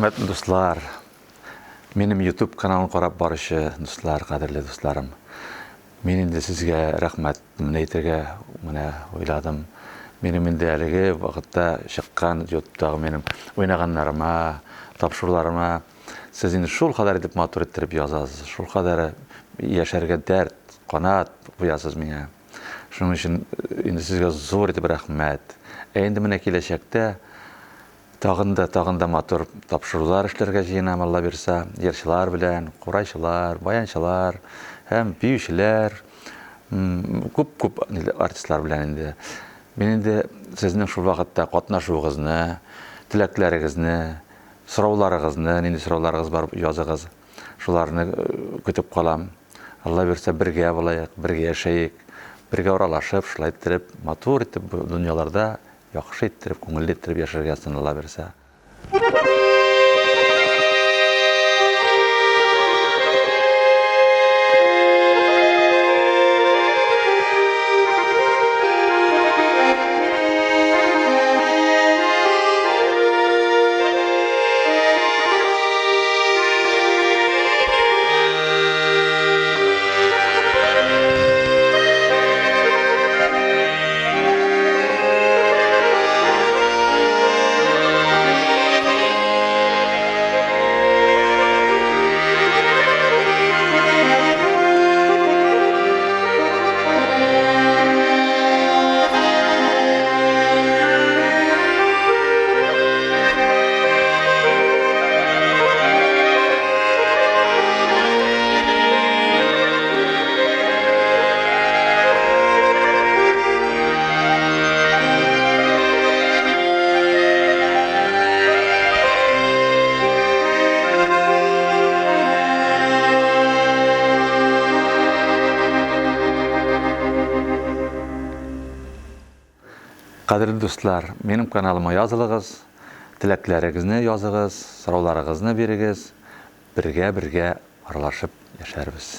Хөрмәтле дуслар, минем YouTube каналын карап баручы дуслар, кадерле дусларым. Мин инде сезгә рәхмәтемне әйтергә менә уйладым. Минем инде әлеге вакытта чыккан YouTube'дагы минем уйнаганнарыма, тапшыруларыма сез инде шул кадәр итеп матур иттереп язасыз, шул кадәр яшәргә дәрт, канат куясыз миңа. Шуның өчен инде сезгә зур итеп рәхмәт. Ә инде менә киләчәктә Тагын да, тагын да матур тапшырулар эшләргә җыенам, Алла бирса, җырчылар белән, курайчылар, баянчылар һәм биючеләр, күп-күп артистлар белән инде. Мин инде сезнең шул вакытта катнашуыгызны, теләкләрегезне, сорауларыгызны, нинди сорауларыгыз бар, языгыз. Шуларны көтеп калам. Алла бирсә, бергә булаек, бергә яшәек, бергә аралашып, шулай иттереп, матур итеп бу дөньяларда Яхшы иттереп, күңелле иттереп яшәргә язсын, Алла бирсә. Кадерле дуслар, минем каналыма язылыгыз, теләкләрегезне языгыз, сорауларыгызны бирегез, бергә-бергә аралашып яшәрбез.